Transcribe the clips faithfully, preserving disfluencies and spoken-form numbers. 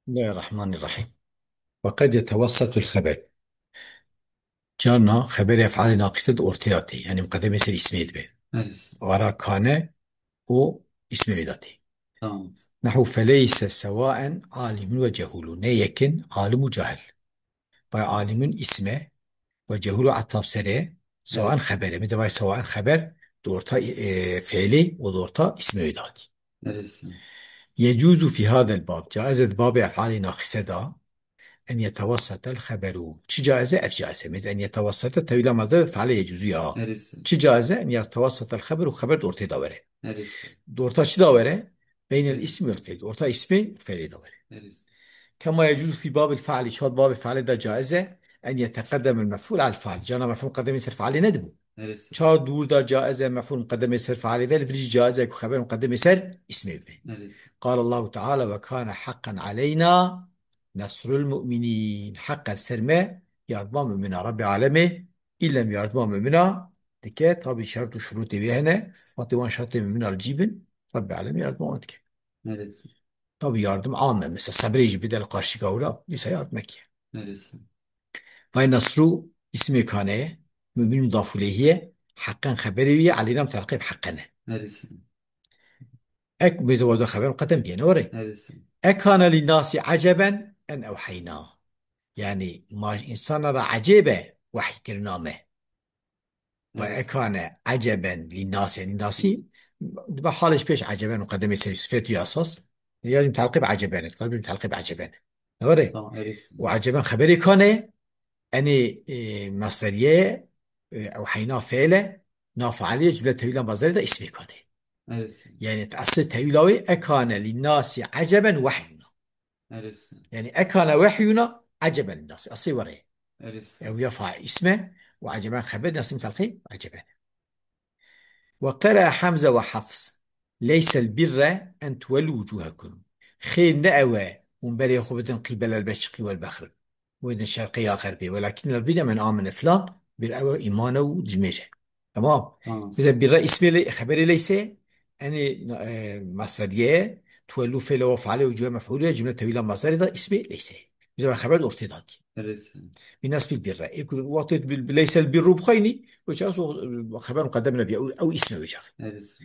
Bismillahirrahmanirrahim. Ve qed yetewessetul xeber. Carna xeberê ef'alê naqîse di ortê de tê. Yanî miqedemê ser îsmê dibe. Evet. Ara kane û îsmê wê de tê. Tamam. Nehu feleyse sewaen alimun ve cehulu. Ne yekin alim û cahil. Bay alimun îsme ve cehulu etab serê sewaen xebere. Mesela bay sewaen xeber di orta, e, fiilê û di orta îsmê wê de hatî. Neresi? Yecuzu fî hadel bab. Caiz e di babê ef'alê naqîse de en yetewessetel xeberu. Çi caiz e? Ev caiz e. Mesela en yetewessete tewîla mazde fiilê yecuzu ya. Neresi? Çi caiz e? En yetewessetel xeberu, xeber di ortê de were. Neresi? Di orta çi de were? Beynel îsmi vel fiil. Di orta îsmê û fiilê de were. Neresi? Kema yecuzu fî babil fiili. Çawa di babê fiilê de caiz e en yeteqedemel mef'ul al fiil. Cana mef'ul muqedemê ser fiilê nedibû. Neresi? Çawa di wir de caiz e mef'ul muqedemê ser fiilê ve, li vir jî caiz e ku xeber muqedemê ser îsmê bibe. Neresi? Qal Allahu Teala ve kane haqqan aleyna nesrul mu'minin. Heq e li ser me yardima mumina. Rabbê alemê îlem yardima mumina dike. Tabî şert û şurûtê wê hene. Wextê wan şertê mumina li cî bin, Rabbê alemê yardima wan dike. Neresi? Tabî yardim am e. Mesela sebrê jî bide li qarşî gawra, dîsa yardim eke. Neresi? Vay Nasru ismê kane ye. Mümin mudaf ileyhi ye. Heqen xeberê wî ye. Aleyna mutelqê bi heqen e. Neresi? Ek mêze wada xeber muqedem biyene orê. Neresi? Ekane lî nasi eceben en ewheyna. Yani ma ji insana ra ecêb e wehy kirina me. Ve Evet. ekane eceben lî nasî, yanî nasî, dibe halê ji pêş eceben û qedemê serî sifet û esas. Ya jî mutelqî bi eceben e, dibe mutelqî bi eceben e. Doğru. Tamam, evet. Û eceben xeberê kane, enê, e, masteriye, e, ew heyna fiile, na faaliye cümle tevîla mazdarê de ismê kane. Evet. Yani eslê tevîla wê ekane lî nasî eceben wehyuna. Neresi? Yani ekane wehyuna eceben lî nasî. Eslê were. Neresi? Ew ya fa isme û eceben xeber nasî mutelqî eceben. Ve qera Hamze ve Hafs. Leysel birre en tuwellu wucuhekum. Xêr ne ew e hûn berê xwe bidin qîbelel meşriqî wel bexrib. Wê din şerqê ya xerbê. Welakin el birre men amene filan, bir ew e îman e û dijmêje. Tamam. Tamam. Bize birre ismê lê, xeberê leyse, enê, e, masderiye, tuwellu fêle ve faale ve cuhe mef'ulü, cümle tevîla masderi de ismê leyse. Bize xeber ortê datî. Neresi? Bi nasbil birre. E, ku wextê bi, bi leysel birru bixweyni, wê çax o, e, xeber muqeddem nebiye. Ew, ew isme wê çax. Neresi?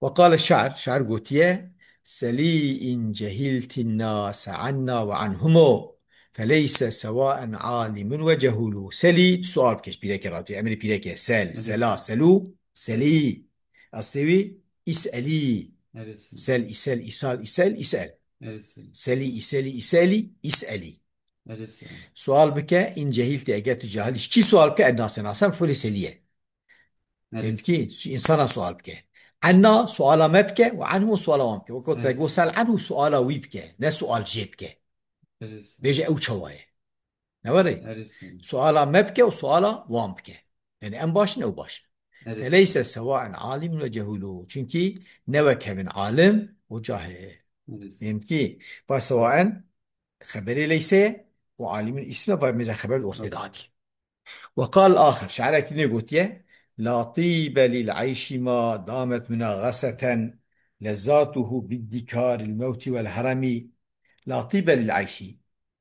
Ve qale şair, şair gotiye, selî in cehiltin nase anna ve anhumu, feleyse sewaen alimun ve cehulu. Selî, sual bike, pîreke ratî, emrê pîreke, sel, Neresi? sela, selu, selî. Eslê wî, iselî. Neresi? Sel, isel, isal, isel, isel. Neresi? Selî, iselî, iselî, iselî. Neresi? Sual bike, in cehilti, eger tu cahil, ji kî sual bike, en nase, nase, mef'ulê selî ye. Neresi? Fehmî kî, ji insana sual bike. Anna suala me bike û anhu suala wan bike. Wek Evet. te go sel anhu suala wî bike. Ne sual jê bike. Neresi? Bêje ew çawa ye. Ne were? Neresi? Suala me bike û suala wan bike. Yani em baş in, ew baş in. Neresi? Feleyse sewaen alim ve cehulu. Çünkü ne wek hevin alim û cahil. Neresi? Fehmî kî, va sewaen xeberê leyse û alimin isme va mêze xeber ortê Evet. de hatî. Ve qal axir, şairek dinê gotiye, la tîbe lil eyşî ma damet munaxeseten lezzatuhu biddîkaril mewtî vel heremî. La tîbe lil eyşî,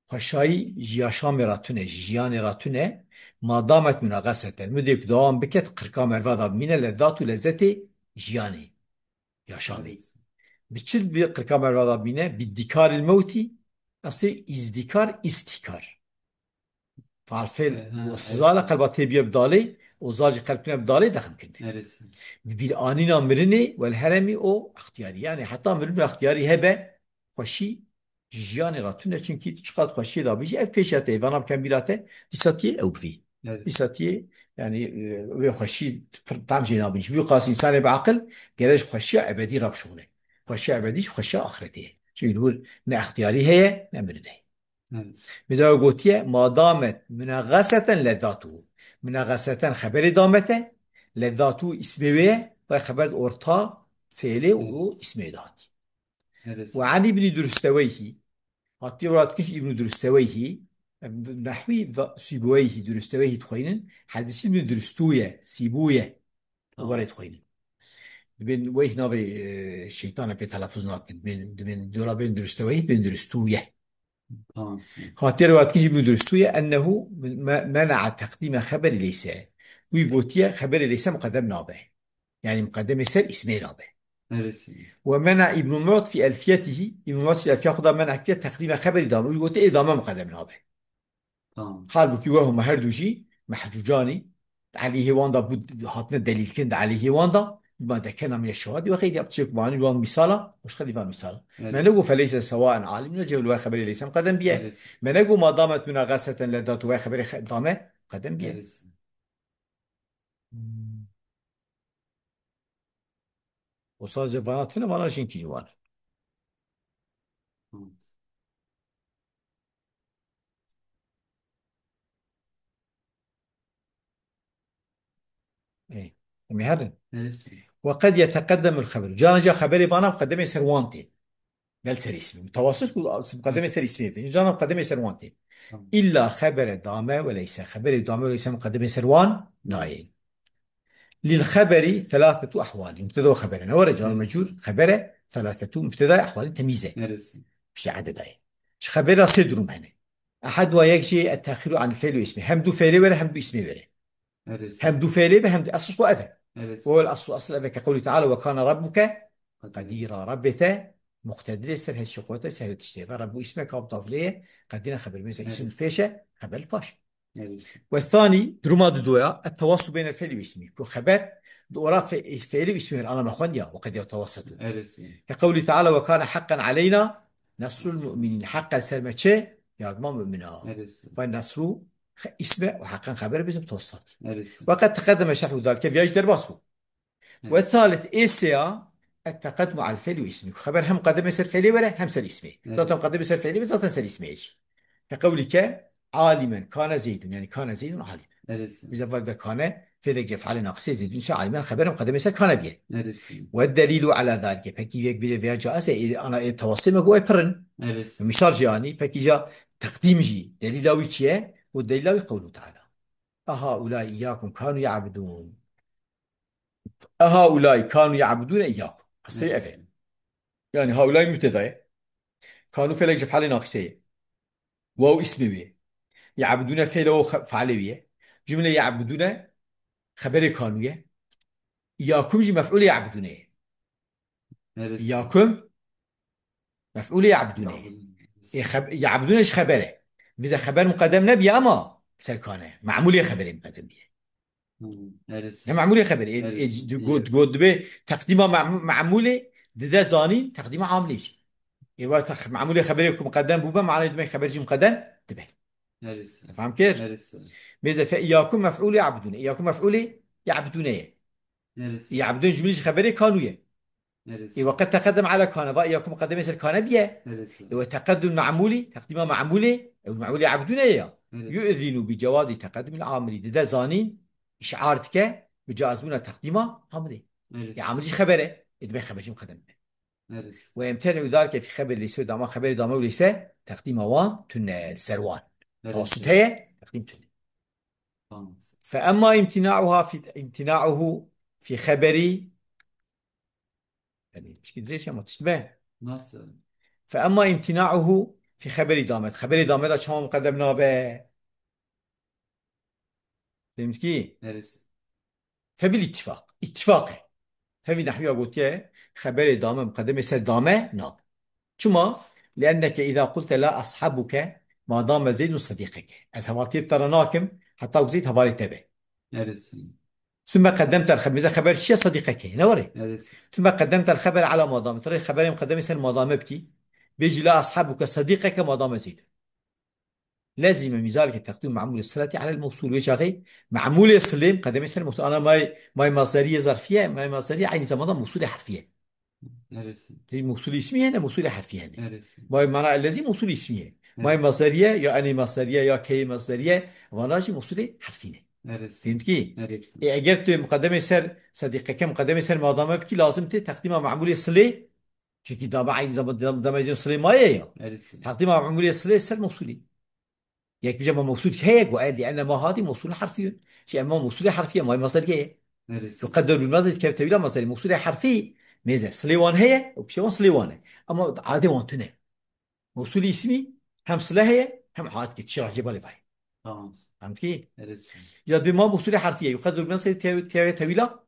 xweşayî ji yaşamê re tune, ji jiyanê re tune, ma damet munaxeseten, mudê ku dewam bike, di qirka merva de bimîne, lezzat û lezzetê jiyanê, yaşamê. Bi çi bi qirka merva de bimîne? Biddîkaril mewtî, eslê îzdîkar, îstîkar. Faal fêl Ehe, û evet. zal e qelba tê biye bi dalê û zal jî qelb tune bi dalê dexil kirine. Neresi? Bi bîranîna mirinê wel heremî û extiyarî. Yani heta mirin û extiyarî hebe xweşî ji jiyanê re tune. Çünkü çiqas xweşiyê de bijî ev pêşiya te, vana bikem bîra te, dîsa tiyê ew bivî. Neresi? Dîsa tiyê, yani, e, wê xweşî pir tam jê nabin. Ji bo qas insanê bi aqil gere ji xweşiya ebedî re bişuxile. Xweşiya ebedî ji xweşiya axretê ye. Çünkü li wir ne extiyarî heye, ne mirin heye. Evet. Mêze wê gotiye, ma damet munaxeseten lezzatuhu. Munaxeseten xeberê damet e, lezzatuhu ismê wê ye, ve xeber orta fêlê û Evet. ismê de hatî. Evet. Ve an İbni Dürüsteweyhi, hatiye wira dikin ji İbni Dürüsteweyhi, em, nehwî ve Sibweyhi, Dürüsteweyhi dixweynin, hedîsî İbni Dürüstû ye, Sibû ye. Tamam. Were dixweynin. Dibên weyh navê, e, şeytana pê telafuz nakin. Dibên, dibên, dora bên Dürüsteweyhi, dibên Dürüstû ye. Tamam, sî. Hatiye rivayet kî jî bi durustû ye, ennehu me-, mena'a teqdîme xeberi leyse. Wî gotiye, xeberê leyse muqedem nabe. Yani muqedemê ser îsmê nabe. Evet, sî. Ve mena İbn-i Mu't fi elfiyetihi, İbn-i Mu't fi elfiya xwe da mena kiriye teqdîme xeberî dame. Wî gotiye, ê dame muqedem nabe. Tamam. Halbukî wehuma her du jî mehcucanî, di aleyhê wan da bû, hatine delîlkirin di aleyhê wan da, bima dekena mine şewahid ve xeyrî, çêk mani wan mîsala, hoş xelî van mîsala. Evet. Me nego feleyse sewaen alim ne cehul ve xeberê leyse muqedem biye. Evet. Me nego ma damet munaqaseten le datu ve xeberê xe-, dame muqedem biye. Evet. Hmm. O sadece vana tune, vana jinkî jî wan. Ê, em ê herin. Evet. Ve qed yeteqeddemul xeber. Canan ca xeberê vana muqedemê ser wan tê. Gel ser ismi. Mutawasıt ku muqedemê ser ismi. Canan muqedemê ser wan tê. Tamam. İlla xebere dame ve leyse. Xeberê dame ve leyse muqedemê ser wan nayê. Lil xeberi thelâthetu ahwali. Mubteda û xebere ne were, car û mecrûr, xebere thelâthetu mubteda, ahwali temîz e. Neresi? İşte ededa ye. Ji xebera sê durum hene. Ehad wa yek jî et-texiru an fiil û ismi. Hem du fiilê were hem du ismê were. Neresi? Hem du fiilê be hem de esl xwe ev e. Neresi? O el aslu asl ev e ke qewlî teala ve kana rabbuke qedîra. Rabbê te muqtedirê ser her çi quwete ser her tiştê. Ve Rabbû ismek ha mutafilê ye. Qedîra xeber mêze isim pêş e, xeber li paş. Evet. Ve thani, duruma didoya, et-tewasu beynel fiili ve ismi. Ku xeber, di ora fe-, fiili ve ismi ana me xwendiya, ve qed yetewasatu. Evet. Ke qewlî teala ve kâne haqqen aleyna nasrul mu'minin. Heqen ser me çi? Yardima mu'mina. Evet. Ve nasru xe-, isme ve haqqen xeber bizim tewasat. Evet. Ve qed teqeddeme şerhu zalike, viyaj derbas bu. Evet. Ve thalith, ê sêya, et-teqeddumu al fiili ve ismi. Xeber hem qedemê ser fiilê were, hem ser ismê. Evet. Zaten qedemê ser fiilê ve zaten ser ismê jî. Ke qewlî ke, alimen kane Zeydun. Yani kane Zeydun alimen. Evet. Bize vade kane, fiilek cefale naqisê Zeydun ise alimen xeberim qedemê ser kane biye. Evet. Ve delilu ala zalike. Peki yek bile veya caiz e, ana e, tewasê me go e pirin. Evet. Misal jî yani, peki ca teqdim jî, delila wî çi ye? O delila wî qewlu teala. Aha ulai iyyakum kanu ya'budun. Ehaulay kanu ya'budune iyyakum. Qisey ev e. Yani haulay mübteda ye. Kanu fiilek ji fiilê naqise ye. Waw ismê wê ye. Ya'budune fiilê o xe-, fiilê wê ye. Cümle ya'budune xeberê kanu ye. İyyakum jî mef'ulê ya'budune ye. Neresi? İyyakum mef'ulê ya'budune ye. Ya'budune. E, xeb-, ya'budune ji xeber e. Bize xeber muqedem nebiye ama ser kane. Ma'mulê xeberê muqedem biye. Hmm, neresi? Ne ma'mulê xeberê. E, e, Neresi? Got, got dibe teqdîma ma'mu-, ma'mulê dide zanîn teqdîma amilê jî. Ê wexta x-, ma'mulê xeberê ku muqedem bûbe, manayê dibe xeber jî muqedem dibe. Neresi? Fam kir? Neresi? Mêze fe iyyakum mef'ulê ya'budune. Iyyakum mef'ulê ya'budune ye. Neresi? Ya'budune cumlê jî xeberê kanu ye. Neresi? Ê, ve qed teqeddem ala kane. Va iyyakum muqedemê ser kane biye. Neresi? Ê, ve teqeddum ma'mulî, teqdîma ma'mulê, ew ma'mulê ya'budune ye ya. Neresi? Yu'zinu bi cewazi teqeddumil amilî. Dide zanîn, işar dike, bi caizbûna teqdîma amilê. Neresi? Ya amilî xebere, ê, dibe xeber jî muqedem be. Neresi? Ve emtene zalike fi xeber leyse, dama xeberê dame û leyse, teqdîma wan tune, ser wan. Neresi? Tawasut heye, teqdîm tune. Tamam. Fe emma imtina'uha fi, imtina'uhu fi xeberi Yani, pişkî dirêj ama tişt be. Nasıl? Fe emma imtina'uhu fi xeberî damet. Xeberê damet a çawa muqedem nabe? Demek ki Neresi? Fe bil ittifak. İttifak e. Hevî nehwiya gotiye, xeberê dame muqedemê ser dame nabe. Çima? Li'enneke iza qulte la ashabuke ma dame Zeydun sadiqeke. Ez hevaltiyê bi te re nakim, heta ku Zeyd hevalê te be. Neresi? Sümme qedemtel xe-, bize xeber çiye? Sadiqeke, ne were? Neresi? Sümme qedemtel xeber ala madame. Tirê xeberê muqedemê ser madame bikî. Bêjî la ashabuke sadiqeke madame Zeydun. Lezîme mîzalike teqdîm ma'mulê silati alel mewsul. Wê çaxê ma'mulê silê muqedemê ser mewsul. Ana may, may masderiye zarfiye, may masderiye aynı zamanda mewsulê harfiye. Neresi? Tey mewsulê ismiye ne mewsulê harfiye ne. Neresi? May mana ellezî mewsulê ismiye. May Neresi? Masderiye ya enê masderiye ya keyê masderiye vana jî mewsulê harfî ne. Neresi? Fehmî kî? Neresi? E, eger tu muqedemê ser sediqeke muqedemê ser madame bikî, lazim tê teqdîma ma'mulê silê. Çünkü dame aynı zamanda dam-, dame silê maye ya. Neresi? Teqdîma ma'mulê silê ser mewsulî. Yek bije ma mewsul heye, go e, li'enne ma hadî mewsul harfiyun. Ji em ma mewsulê harfiye, ma masderiye ye. Neresi? Tu qeder bilmez, kevte wîla masderî mewsulê harfî, mêze, silê wan heye, û pişê wan silê wan e. Ama adê wan tune. Mewsulî ismî, Hem sile heye, hem hal dike. Tişî racê balê vayê. Tamam. Em dikî? Evet. Ya bi ma usulê harfiye, yuqaddiru bi nasrî te-, te-, tewîla,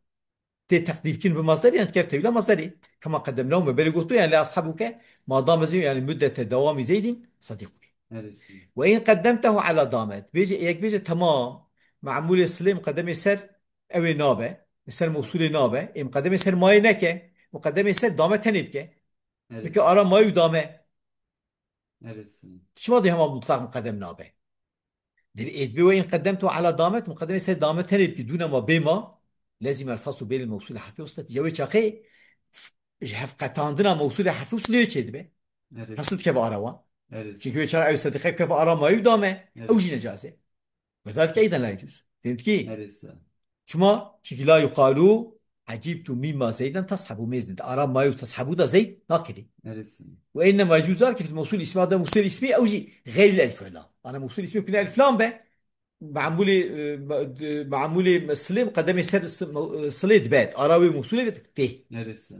tê teqdîrkirin bi masderê, yan dikeve tewîla masderê. Kema qedemnahu me berê gotiye, yani la ashabuke, ma dame Zeyd, yani müddete dewamî Zeydin, sadiqun. Evet. Ve in qaddemtehu ala damet. Bêje, yek bêje tamam, me'mûlê silê muqedemê ser, ew ê nabe, ser mewsûlê nabe, ê muqedemê ser mayê neke, muqedemê ser dame tenê bike. Evet. Bike ara mayê û dame. Neresi? Çima dê hema mutlak muqedem nabe? Dê êdbê we in qedemtu ala damet, muqedemê ser dame tenê bikî, dûne ma bê ma, lezîm el faslu beynel mewsûlê harfî weslet. Ya wê çaxê f-, ji hevqetandina mewsûlê harfî û silê çê dibe. Neresi? Fasl dikeve ara wan. Neresi? Çünkü wê çaxê ew sediqe bikeve ara mayî û dame. Neresi? Ew jî necase. Ve zalike eyden la yecûz. Fehmî dikî? Neresi? Çima? Çünkü la yuqalu ecîbtu mimma Zeyden tashabu mêzne. Ara ma yu tashabu da Zeyd nakirî. Neresi? Ve innema yecûz zalike fil mewsûl ismi, ada mewsûl ismi ew jî xeyrî elif ve lam. Ana mewsûl ismi kune elif lam be. Me'mûlê, e, me-, de-, me'mûlê silê qedemê ser s-, me-, e, silê dibe. Ara wê mewsûlê ve tê. Neresi?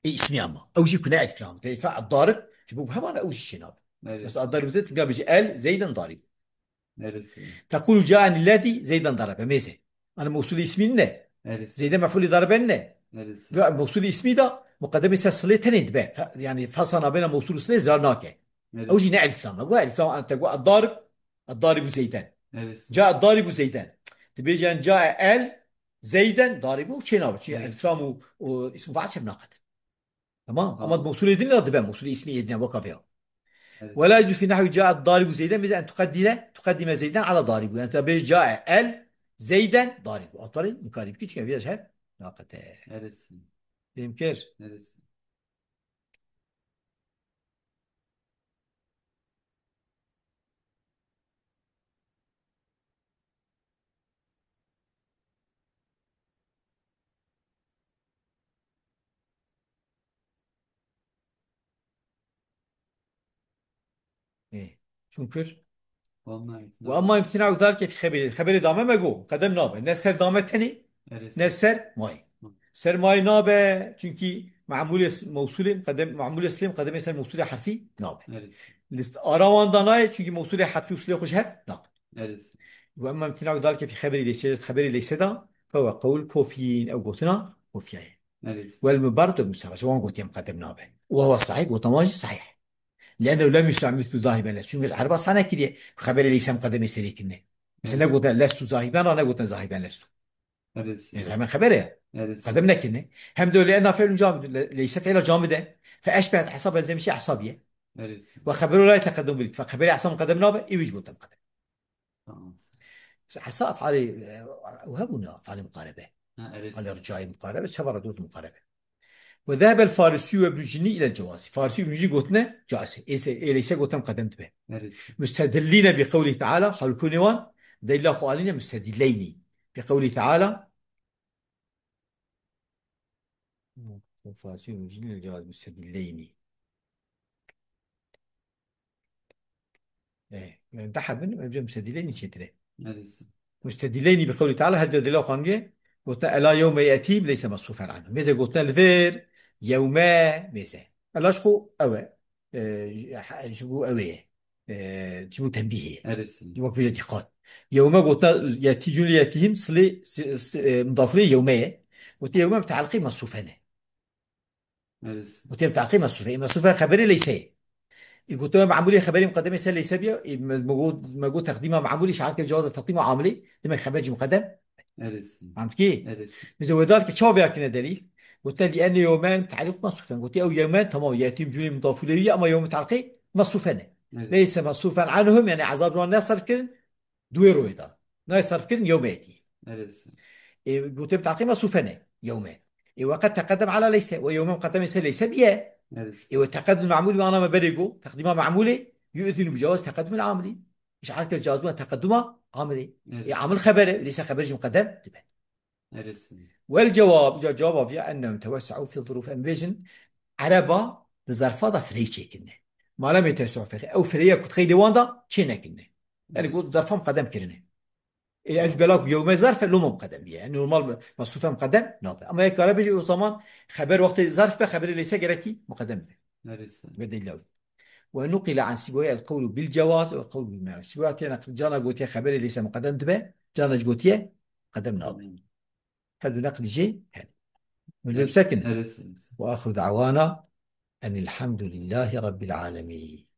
Ê ismi ama. Ew jî kune elif lam. Tê fa darib. Ji bo heman ew jî şênab. Neresi? Mesela darib Zeyd, tu gel bêjî el Zeyden darib. Neresi? Tekulu caeni lezî Zeyden darabe. Mêze. Ana mewsûlê ismî ne? Neresi? Zeyde mefûlê darabe ne? Neresi? Ve mewsûlê ismî da muqedemê ser silê tenê dibe. Fe-, yani fasla nabêna mewsûl û silê zirar nake. Neresi? Ew jî ne elif lam. Gu elif lam, ana te gu ad-darib, ad-daribu Zeyden. Neresi? Ca ad-daribu Zeyden. Dibêjin ca el Zeyden daribu çê nabe. Çünkü neresi? Elif lam û, û ismu fail çev naqet. Tamam. Ama tamam. Mewsûlê din ya dibe, mewsûlê ismî yê din ya, weka vêya. Evet. Ve la yecûz fî nehwî cae daribu Zeyden, mesela en tuqeddire, tuqeddime Zeyden ala daribu. Yani tabi cae el Zeyden daribu. Atarî mukaribi ki çünkü vêya ji hev naqete. Neresi? Fêm kir? Neresi? Ê, çûn kir. Ve amma imtina. Ve amma imtina zalike fî xeberî. Xeberê dame me got. Qedem nabe. Ne ser dame tenê, neresi? Ne ser mayê. Hı. Ser mayê nabe. Çünkü me'mûlê s-, mewsûlê, qedem, me'mûlê silê, qedemê ser mewsûlê harfî nabe. Neresi? List ara wan da nayê, çünkü mewsûlê harfî û silê xwe ji hev naqet. Neresi? Ve amma imtina zalike fî xeberî leyse, xeberê leyse da, fe ve qewl kofîn, ew gotina kofiya ye. Neresi? Wel mubardu musara, ji wan gotiye muqedem nabe. Û ewa sahih, gotin wan jî sahih. Li'ennehu lem yusra mislu zahiben les. Çünkü erba sane kiriye. Xeberê leyse muqedemê serê kirine. Mesela, evet, negotin lestu zahiben, ra negotin zahiben lestu. Evet. E, zahiben xebere ya. Evet. Muqedem nekirine. Hem de li'enna fi'lun camid, le-, leyse fi'la camide. Fe eşbehet ehsa, benzemişe ehsa biye. Evet. Ve xeberu la yeteqedemu bil ittifak. Xeberê ehsa muqedem nabe, ê wî jî gotin muqedem. Tamam. Mesela hesa efalê, e, ew hebûne efalê muqarebe. Ha, evet. Efalê ricayê muqarebe, çava re dot muqarebe. Ve zehebel Farisi ve Ibnü Cinni ilel cevasi. Farisi Ibnü Cinni gotine caiz e. Ê se-, ê leyse gotin muqedem dibe. Evet. Mustedillîne bi qewlî teala, halkûnê wan, delîla xwe anîne mustedîleynî. Bi qewlî teala, Farisi Ibnü Cinni ilel cevasi mustedîleynî. E, yani daha bin, önce müstedileynî çêtir e. Neresi? Müstedileynî bi qewlî teala, her de dila xanûye, gote, ela yewme yetîm leyse masrufen anhu. Mêze gote li vir, yewme mêze. Ela ji xwe ew e. E, ji, ha, ji bo ew ê. E, ji bo tenbîhê. Neresi? Wek bêje dîqat. Yewme gote, yetî cûnlê yetîm, silê, si, si, e, mudafilê yewme ye. Gote yewme muteleqî masrufen e. Evet. Gotiye bi teqî mesûfe. Mesûfe xeberê leyse ye. Ê gotiye memûlê xeberê muqedemê ser leyse biye. Ê me, me got, me got teqdîma memûlê şe'at ke cewaz teqdîma amilê. Demek xeber jî muqedem. Evet. Fehmtikî? Evet. Mesela wê dar ki çav ya kine delîl. Gotiye li enne yewmen te'lîq mesûfen. Gotiye ew yewmen tamam. Yetîm cûnê mudafû leyî ama yewmen teqî mesûfe ne. Evet. Leyse mesûfen anhum yani ezab wan ne sarf kirin. Duê royê de. Nayê sarf kirin yewme yetî. Evet. Ê, gote bi teqîma sufene, yewme. Ê, weqet teqedem ala leyse, we yewme muqedemê ser leyse biye. Evet. Ê, we teqedem memûl ve ana me berê go, teqdîma memûlê, yu'zinu bi cewaz teqedumil amilî. Îşaret ke cazbûna teqeduma amilî. Evet. Ê, amil xebere, leyse xeber jî muqedem dibe. Neresi? Wel cevab, ca cevab aviya ennehum tewesse'u fi zuruf. Em bêjin, Ereba di zerfa da fireyî çêkirine. Malemê tewesse'u fi, ew fireya ku di xeylê wan da çê nekirine. Yani ku zerfa muqedem kirine. E, ev bela ku yewme zerf e, loma muqedem biye. Yani normal mesûfe muqedem nabe. Ama yek kare bêje o zaman xeber wextê zerf be, xeberê leyse gerekî muqedem be. Neresi? Ve delîla wî. ونقل عن سيبويه القول بالجواز والقول بالمنع. Sîbawî tê neql, cana gotiye xeberê leyse muqedem dibe, cana jî gotiye muqedem nabe. Her du neqlî jê hene. Min lê bisekin. Her, her, her. وآخر دعوانا أن الحمد لله رب العالمين.